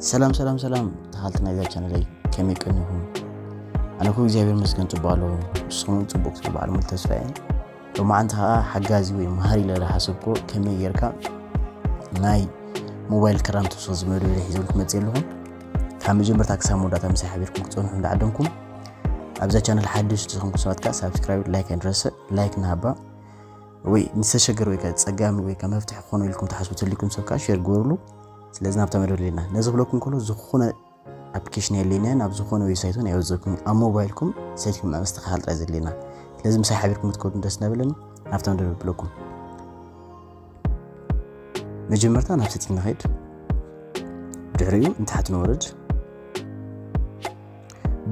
ሰላም ሰላም ሰላም፣ ተኻልቲ ናይዛ ቻነለይ፣ ከመይ ቀኒኹም? ኣነ እኮ እግዚኣብሔር ይመስገን ጽቡቕ ኣለኹ። ንስኹም ጽቡቕ ትብሉ በዓል ሙሉ ተስፋ እየ። ሎማዓንቲ ኸዓ ሓጋዚ ወይ መሃሪ ኢለ ዝሓሰብኩ ከመይ ጌርካ ናይ ሞባይል ክራም ትውስኽ ዝብል መደብ ሒዘልኩም መፅእ ኣለኹ። ካብ መጀመርታ ክሳብ መወዳእታ ምሳይ ሓቢርኩም ክትፀንሑ እንዳዓደምኩም፣ ኣብዛ ቻነል ሓደሽቲ ዝኾንኩም ሰባት ከዓ ሳብስክራይብ፣ ላይክ ኣይንረስዕ። ላይክ ንሃባ ወይ ንዝተሸገረ ወይ ከዓ ፀጋሚ ወይ ከዓ መፍትሒ ክኾኑ ኢልኩም ትሓስቡ ተልኩም ሰብ ከዓ ሼር ግበሩሉ። ስለዚ ናብታ መደብ ሌና ነዚ ክብለኩም ከሎ ዝኾነ ኣፕሊኬሽን የለና ናብ ዝኾነ ዌብሳይት እውን ኣይወዘኩም ኣብ ሞባይልኩም ሰይትኩም ምስትክኻል ጥራይ ዘድልየና። ስለዚ ምሳይ ሓቢርኩም ክትከዱ ደስ እናበለኒ ናብታ መደብ ብለኩም። መጀመርታ ናብ ሴቲንግ ንኸይድ፣ ድሕሪኡ ንታሕቲ ንወርድ።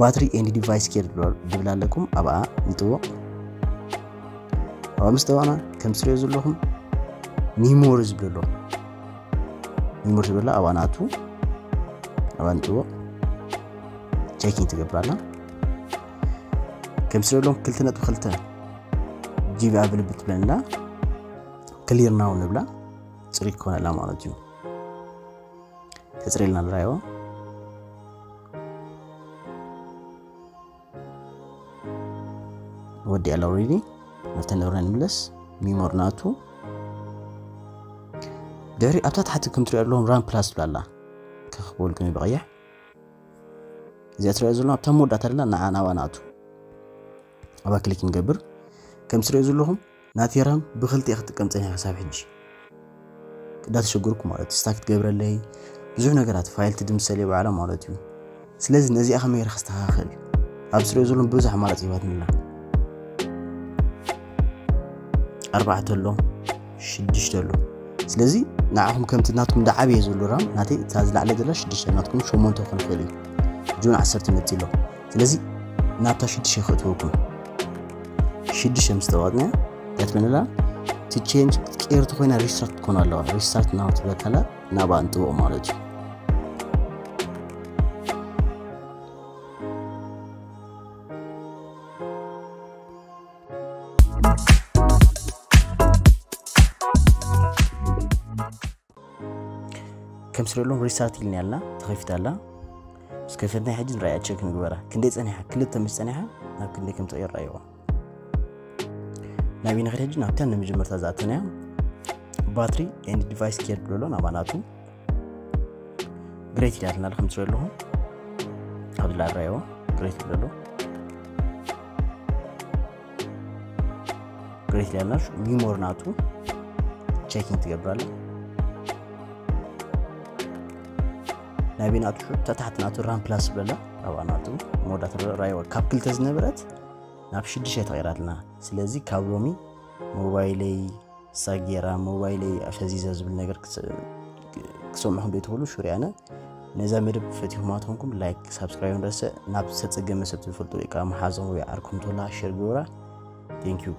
ባትሪ ኤንድ ዲቫይስ ኬር ድብል ኣለኩም፣ ኣብኣ ንጥወቕ። ኣብኣ ምስ ጠዋቕና ከም ትሪኦ ዘለኹም ሚሞሪ ዝብል ኣሎ። ሚሞሪ ዝብል ኣብኣ ንኣቱ፣ ኣብኣ ንጥወቕ። ቼኪንግ ትገብር ኣላ። ከም ትሪኦ ዘለኹም ክልተ ነጥቢ ክልተ ጂቢ ኣቭለብል ትብለና። ክሊር ናው ንብላ፣ ፅሪ ክኾነላ ማለት እዩ። ተፅሪልና ንራዮ። ወዲ ኣላ ኦልሬዲ። ናብታ ነበርና ንምለስ። ሚሞር ናቱ። ድሕሪ ኣብታ ታሕቲ ከም ትሪኦ ኣለዎም ራም ፕላስ ትብላላ። ከኽበልኩም ብቐይሕ። እዚኣ ትሪኦ ዘለኹም ኣብታ መወዳእታ ደላ ንዓ ናባ ናቱ። ኣብኣ ክሊክ ንገብር። ከም ትሪኦ ዘለኹም ናተይ ራም ብኽልተ እየ ክጥቀም ጸኒሐ ክሳብ ሕጂ። እንዳተሸገርኩ ማለት እዩ። ስታክ ትገብረለይ ብዙሕ ነገራት ፋይል ትድምሰለይ ባዕላ ማለት እዩ። ስለዚ ነዚኣ ከመይ ገይረ ከስተኻኽል? ኣብ ስሪኦ ዘለዎም ብዙሕ ኣማራጺ ሂባትኒ ኣላ። ኣርባዕተ ኣሎ፣ ሽዱሽተ ኣሎ። ስለዚ ንዓኹም ከምቲ ናትኩም እንዳዓበየ ዘሎ ራም ናተይ እታ ዝላዕለ ዘላ ሽዱሽተ ናትኩም ሸሞንተ ክኾን ይኽእል እዩ። ጁን ዓሰርተ መጺእ ኣሎ። ስለዚ ናብታ ሽዱሽተ ከእትወኩም። ሽዱሽተ ምስ ጠዋጥና እታ ትበነላ እቲ ቼንጅ ክትቀየር ተኮይና ሪስታርት ትኮን ኣለዋ። ሪስታርት ናው ትብለካላ ናብኣ እንጥወቕ ማለት እዩ። ከም ስሪሎም ሪስታርት ኢልና ያልና ተኸፊታ ኣላ። ምስ ከፈትና ሕጂ ንራያ ቸክ ንግበራ። ክንደይ ጸኒሓ? ክልተ ምስ ጸኒሓ ናብ ክንደይ ከም ትቕየር ራይዋ። ናብ ኢና ሕጂ ናብታ ንመጀመርታ ዝኣተናያ ባትሪ ኤንድ ዲቫይስ ኬር ብሎ ኣሎ ናባናቱ ግሬት ኢላትና ከም ትሪኦ ኣለኹም። ኣብዚ ላዕሊ ራይዋ ግሬት ብሎ ኣሎ። ግሬት ኢላልና ሚሞሪ ናቱ ቸኪንግ ትገብራለ። ናበይ ናቱ ተታሕት ናቱ ራም ፕላስ ብለላ ኣብኣ ናቱ መወዳእታ ራይዋ ካብ ክልተ ዝነበረት ናብ ሽዱሽተ ተቐይራትና። ስለዚ ካብ ሎሚ ሞባይለይ ሳጌራ ሞባይለይ ኣፈዚዘ ዝብል ነገር ክሰምዕኹም ዶ ትኽእሉ ሹር ኣነ ነዛ መደብ ፈቲኹማ ተኾንኩም ላይክ ሳብስክራይብ ንረስዕ። ናብ ዝተፀገመ ሰብ ትፈልጡ ወይ ከዓ መሓዞም ወይ ዓርኩም ተላ ሸር ግበራ። Thank you።